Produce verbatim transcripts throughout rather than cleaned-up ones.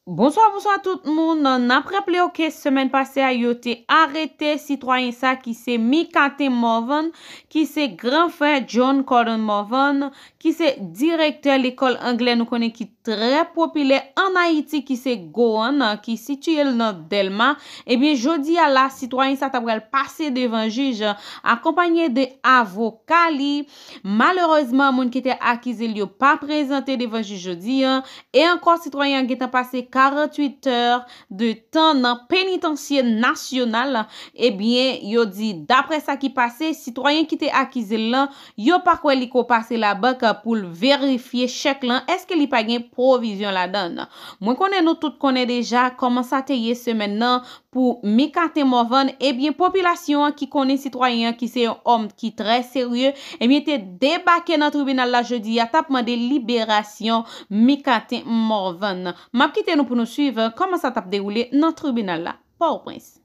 Bonswa, bonswa tout moun. N ap raple w ke semèn pase a, yo te arete sitwayen sa ki se Micatin Morvan, ki se gran frè John Cordon Morvan, ki se direktè lekòl anglè nou konnen ki trè popilè ann Ayiti, ki se Gowan, ki sitiye l nan Dèlma. Ebyen, jodi a la, sitwayen sa ta pral pase devan jij, akonpanye de avoka li. Malerezman, moun ki te akize l yo pa prezante devan jij jodi a. E ankò, sitwayen an gentan pase karanntuit è de tan nan penitansye nasyonal. Ebyen, yo di, daprè sa ki pase, sitwayen ki te akize l lan, yo pa kwè li ko pase labank pou l verifye chèk lan, èske li pa gen pwovizyon ladan l. Mwen konnen nou tout konnen deja kòman sa te ye semèn nan, pou Micatin Morvan, ebyen, popilasyon an ki konnen sitwayen an ki se yon òm ki trè serye, ebyen, te debake nan tribinal la jodi a, t ap mande liberasyon Micatin Morvan. M ap kite nou pou nou swiv kòman sa t ap dewoule nan tribinal la, Pòtoprens.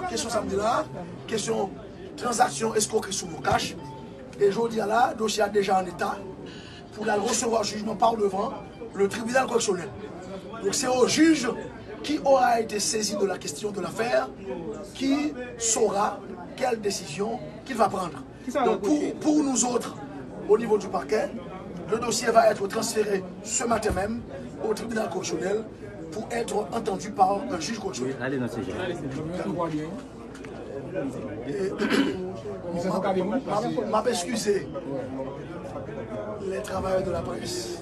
Kesyon sa m di la, kesyon tranzaksyon eskwokri sou MonCash. E jodi a la, dosye a deja an eta pou l al resevwa jijman pa devan le tribunal correctionnel. Donc c'est au juge qui aura été saisi de la question de l'affaire qui saura quelle décision qu'il va prendre. Donc pour, pour nous autres, au niveau du parquet, le dossier va être transféré ce matin même au tribunal correctionnel pour être entendu par un juge correctionnel. Allez dans ces gens. E, bon, m ap, m ap, m ap eskize les travailleurs de la presse,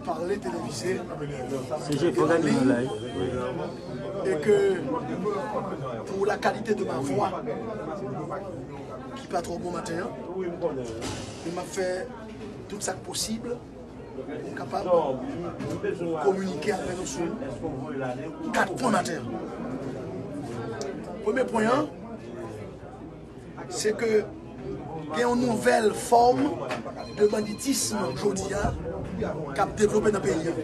parler télévisé, en ligne, et que pour la qualité de ma voix, ki pa twò bon maten an, men m ap fè tout sa k posib pou m kapab kominike avè nou sou kat pwen maten an. Premye pwen an, se ke gen yon nouvèl fòm de banditism jodi a k ap devlope nan peyi a.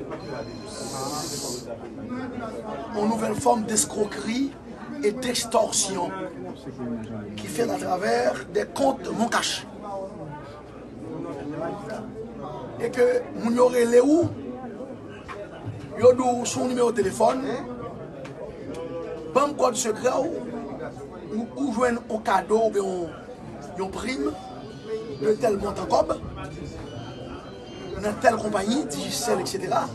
Yon nouvèl fòm d'escroquerie et d'extorsion ki fèt atravè de kont MonCash. E ke moun yo rele ou, yo di w sou yon nimewo telefòn, ban m kòd sekrè w, ou, ou jwenn yon kado oubyen yon, yon prim de tèl montan kòb nan tèl konpayi, Digicel, et cetera.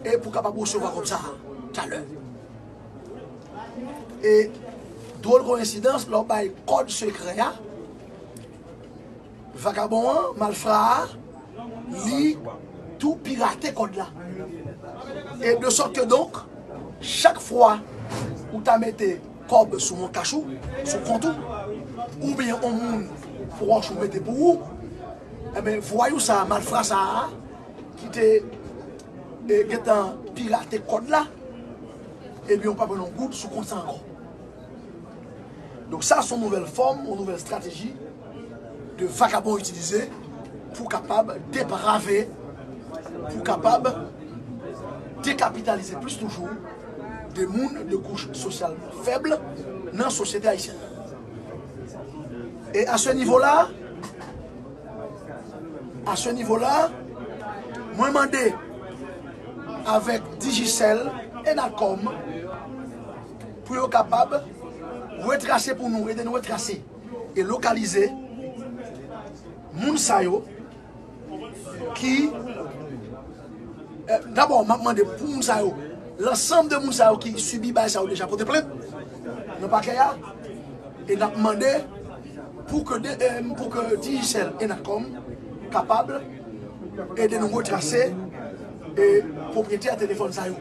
E pou kapab resevwa kòb sa a talè. E dwòl koyensidans, lè w bay kòd sekrè a, vagabon an, malfra a, li tou pirate kòd la. E de sòt ke donk, chak fwa ou ta mete kòb sou MonCash ou, sou kont ou, oubyen yon moun pwòch ou mete pou ou, enben, vwayou sa a, malfra sa a, ki te, e, gentan pirate kòd la, ebyen, ou pa pran yon goud sou kont sa ankò. Donk, sa, se yon nouvèl fòm, yon nouvèl estrateji de vagabon itilize pou kapab deprave, pou kapab dekapitalize plis toujou de moun de kouch sosyal fèb nan sosyete ayisyèn. E a se nivo la, a se nivo la, mwen mande avèk Digicel e Natcom pou yo kapab retrase pou nou, ede nou retrase e lokalize moun sa yo ki, eh, dabò, m ap mande pou moun sa yo, lansanm de moun sa yo ki sibi bagay sa yo deja pote plent nan pakè a, e n ap mande pou ke de, eh, pou ke Digicel e Natcom kapab ede nou retrase, eh, pwopriyetè telefòn sa yo.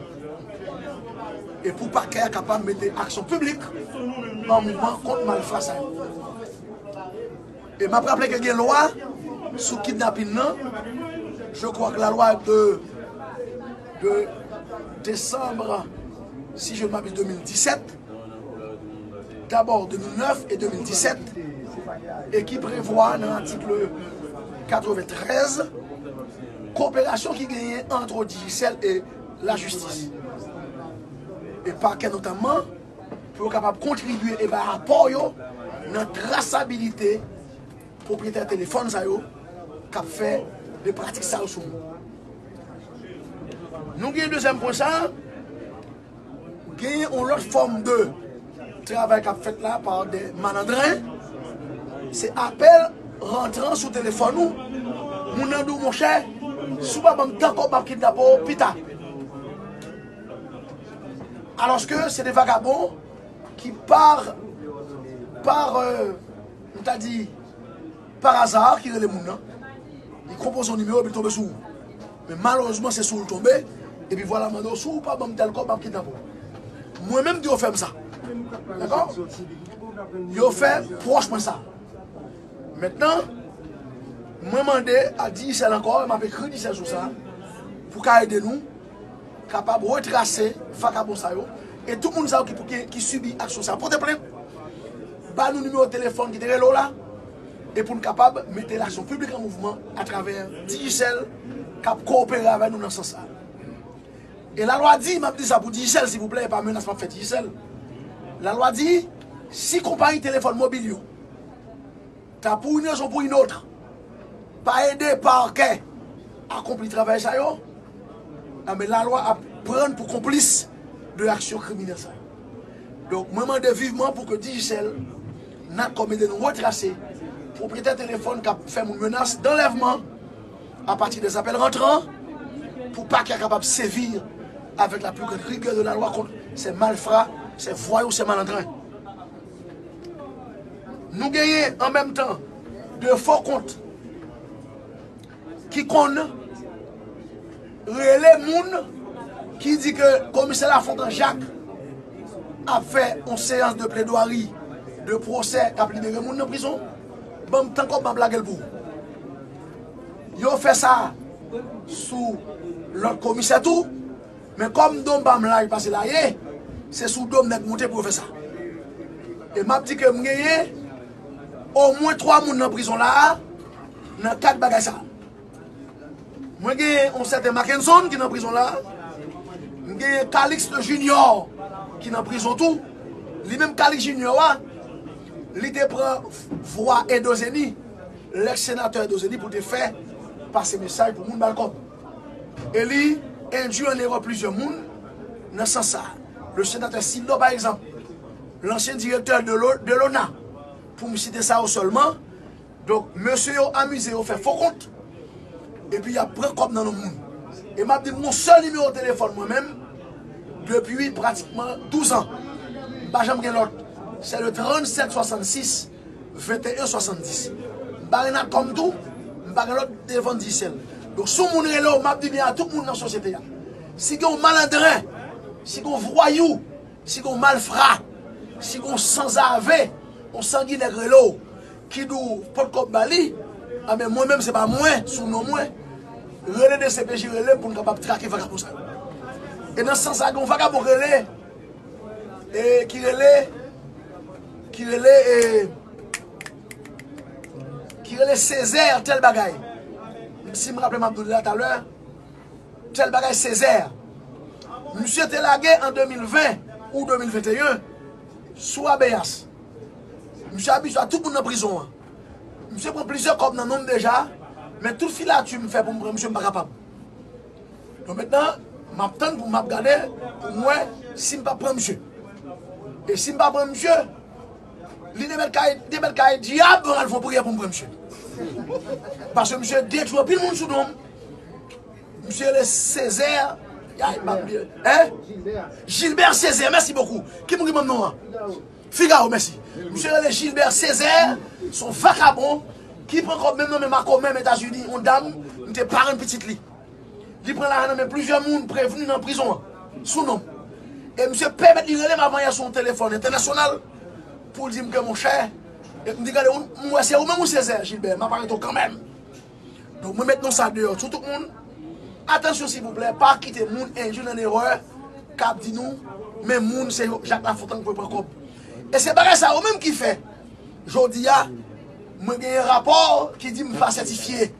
E pou pakè a kapab mete aksyon piblik an mouvman kont malfra sa yo. E m ap raple ke gen lwa sou kidnapin nan, je crois que la loi de, de décembre, si je ne m'abuse, de mil disèt, Dabò de mil nèf e de mil disèt, e ki prevwa nan atik katreventrèz, koperasyon ki genyen ant Digicel e lajistis, e pakè notamman, pou yo kapab kontribye e bay apò yo nan trasabilite pwopriyetè telefòn sa yo k ap fè de pratik sa yo sou moun. Nou gen dezyèm pwen sa, genyen yon lòt fòm de travay k ap fèt la pa de malandren. Se apèl rantran sou telefòn ou. Moun nan di w, monchè, si w pa ban m tan kòb, m ap kidnape w pita. Alòske se de vagabon ki par, par, euh, m ta di, par aza ki rele moun nan. Li konpoze yon nimewo epi l tonbe sou ou. Men malerezman, se sou ou l tonbe. Epi vwala, mande w, si w pa ban m tèl kòb, m ap kidnape w. Mwen menm, di yo fè m sa. Dakò? Yo fè pwòch mwen sa. Mentnan, mwen mande a Digicel ankò, m ap ekri Digicel sou sa, pou ka ede nou kapab retrase vakabon sa yo, e tout moun sa yo ki, ki, ki sibi aksyon sa yo. Pote plent, ba nou nimewo telefòn ki te rele w la, e pou n kapab mete laksyon piblik an mouvman atravè Digicel k ap kowopere avè nou nan sans sa. E lalwa di, m ap di sa pou Digicel, silvouplè, e pa menas m ap fè Digicel. Lalwa di, si konpayi telefòn mobil yo ta, pou yon rezon pou yon lòt, pa ede pakè akonpli travay sa yo, anben, lalwa ap pran n pou konplis de aksyon kriminèl sa yo. Donk, mwen mande vivman pou ke Digicel, Natcom ede nou retrase pwopriyetè telefòn k ap fè moun menas d'enlèvement à partir des appels rentrants, pou pakè a kapab sèvi avec la plus grande rigueur de la loi contre ces malfrats, ces voyous, ces malandrins. Nou genyen an menm tan de fo kont ki konn rele moun ki di ke komisè Lafontan Jak ap fè yon seyans de pledwari, de pwosè, k ap libere moun nan prizon. Ban m tan kòb, m ap lage l pou ou. Yo fè sa sou lòt komisè tou. Men kòm do m pa m laj pase la ye, se sou do m nèg moute pou yo fè sa. E m ap di ke m genyen omwen twa moun nan prizon la a, nan kad bagay sa a. Mwen genyen yon sèten Mackenson ki nan prizon la a. M genyen Calixte Junior ki nan prizon tou. Li menm Calixte Junior a, li te pran vwa Edo Zeni, lèks senatè Edo Zeni, pou te fè pase mesaj pou moun ba l kòb. E li endui an erè plizyè moun nan sans sa. Le senatè Sylor, pa egzanp, lansyen direktè de lo-, de l'ONA, pou m site sa yo sèlman. Donk, mesye yo amize yo fè fo kont, epi y ap pran kòb nan non moun. E m ap di m, yon sèl nimewo telefòn mwen menm, depi pratikman douz an. M pa janm gen lòt. Se le trannsèt swasannsis, venteyen swasanndis. M pa gen Natcom tou, m pa gen lòt telefòn Digicel. Donk, si yon moun rele w, m ap di byen a tout moun nan sosyete a. Si gen yon malandren, si gen yon vwayou, si gen yon malfra, si gen yon sanzave, yon sanginè k rele w, ki di w pot kòb ba li, anben, mwen menm, se pa mwen, sou non mwen. Rele D C P J, rele m pou n kapab trake vagabon sa yo. E nan sans sa, gen yon vagabon k rele, e ki rele, ki rele, e, ki rele Césaire tèl bagay. Si m raple, m ap di w la talè. Tèl bagay Césaire. Misye te lage an de mil ven ou de mil venteyen sou habeas. Misye abitye a tout moun nan prizon an. Misye pran plizyè kòb nan non m deja, men tout filati m fè pou m pran misye, m pa kapab. Donk mentnan, m ap tann pou m ap gade, pou m wè si m p ap pran misye. E si m pa pran misye, li te mèt kay, te mèt kay dyab, mwen al fè yon priyè pou m pran misye. Paske misye detwi anpil moun sou non m. Misye rele Césaire. Ay, m ap bliye. Hein? Gilbert Césaire, mèsi bokou. Ki moun ki ban m non an? Figaro, mèsi. Misye rele Gilbert Césaire, se yon vakabon ki pran kòb menm nan men makomè Etazini, yon dam, m te parenn pitit li. Li pran lajan nan men plizyè moun prevni nan prizon an, sou non m. E misye pèmèt li rele m avanyè sou yon telefòn entènasyonal pou l di m ke, monchè, e m di, gade, ou, m wè se ou menm ou Césaire, Gilbert, m ap arete w kanmenm. Donk, mwen met non sa deyò sou tout moun. Atansyon, silvouplè, pa kite moun endui nan erè k ap di nou, men moun se Jacques Lafontant ki pou pran kòb. E se bagay sa yo menm ki fè jodi a mwen genyen rapò ki di m pa sètifye.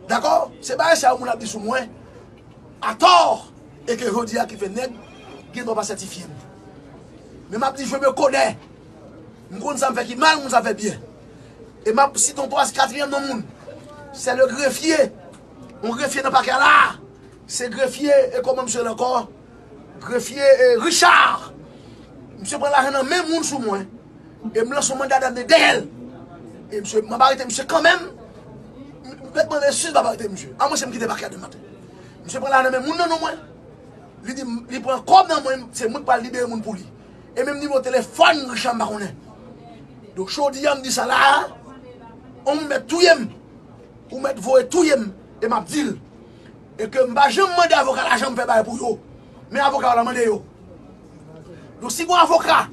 Dakò? Se bagay sa yo moun ap di sou mwen atò, e ke jodi a ki fè nèg gen dwa pa sètifye m. Men m ap di je me connais. M konn sa m fè ki mal, m konn sa m fè byen. E m ap site yon twaz, katriyèm non moun. Se le grefye. Yon grefye nan pakè la. Se grefye, e kòman misye rele ankò? Grefye, e, Richard. Misye pran lajan nan men moun sou mwen. E m lanse yon manda damne dèyè l. E misye, m ap arete misye kanmenm. M mèt mande eskiz, m ap arete misye. Amwen se m kite pakè a demen maten. Misye pran lajan nan men moun nan non mwen. Li di m, li pran kòb nan mwen, se mwen k pral libere moun pou li. E menm nimewo telefòn Richard m pa konnen. Donk jodi a m di sa la, on moun mèt touye m. Ou mèt voye touye m, e m ap di l. E ke m pa janm mande avoka lajan m fè bagay pou yo. Men avoka yo la mande yo. Donk si gon avoka,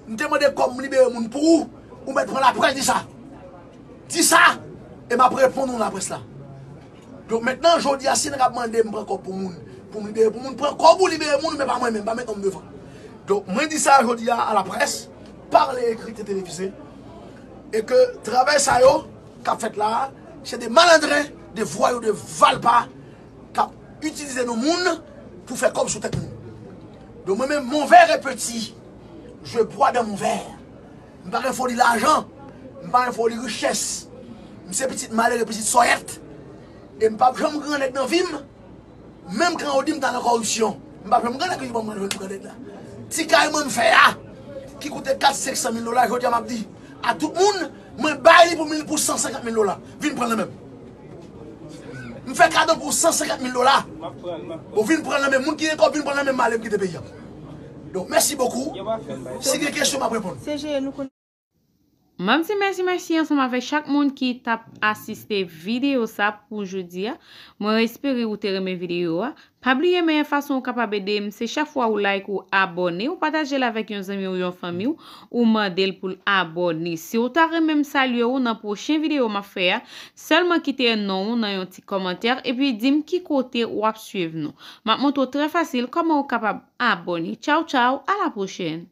m te mande kòb m libere moun pou ou, ou mèt pran laprès di sa. Di sa, e m ap reponn ou laprès la. Donk mentnan, jodi a, si nèg ap mande m pran kòb pou moun, pou m libere pou moun, pran kòb ou libere moun, men pa mwen menm, pa met non m devan. Donk mwen di sa jodi a, a laprès, pa le ekri, televize, e ke travay sa yo k ap fèt la a, se de malandren, de vwayou, de valpa k ap itilize nou moun pou fè kòb sou tèt nou. Donk mwen menm, mon verre est petit, je bois dans mon verre. M pa gen foli lajan, m pa gen foli richès. M se pitit malere, pitit sòyèt. E m p ap janm gran nèg nan vi m. Menm kan yo di m ta nan kòripsyon, m p ap janm gran nèg ki ban m gran nèg la. Ti kay mwen m fè a, ki koute kat, senk san mil dola, jodi a m ap di a tout moun, mwen bay li pou mil, pou san senkant mil dola. Vin pran l nan men m. M fè kado pou san senkant mil dola. Bon, vin pran l nan men moun ki gen kòb, vin pran l nan men m, ale m kite peyi a. Donk, mèsi bokou. Si gen kesyon, m ap reponn. M ap di mèsi, mèsi ansanm avèk chak moun ki t ap asiste videyo sa pou jodi a. Mwen espere ou te renmen videyo a. Pa bliye menyè fason ou kapab ede m, se chak fwa ou like, ou abòne, ou pataje l avèk yon zanmi w, yon fanmi w, ou mande l pou l abòne. Si w ta renmen m salye w nan pwochen videyo m ap fè a, sèlman kite non w nan yon ti kòmantè epi di m ki kote w ap swiv nou. M ap montre w trè fasil kòman ou kapab abòne. Tchaw tchaw, a la pwochèn!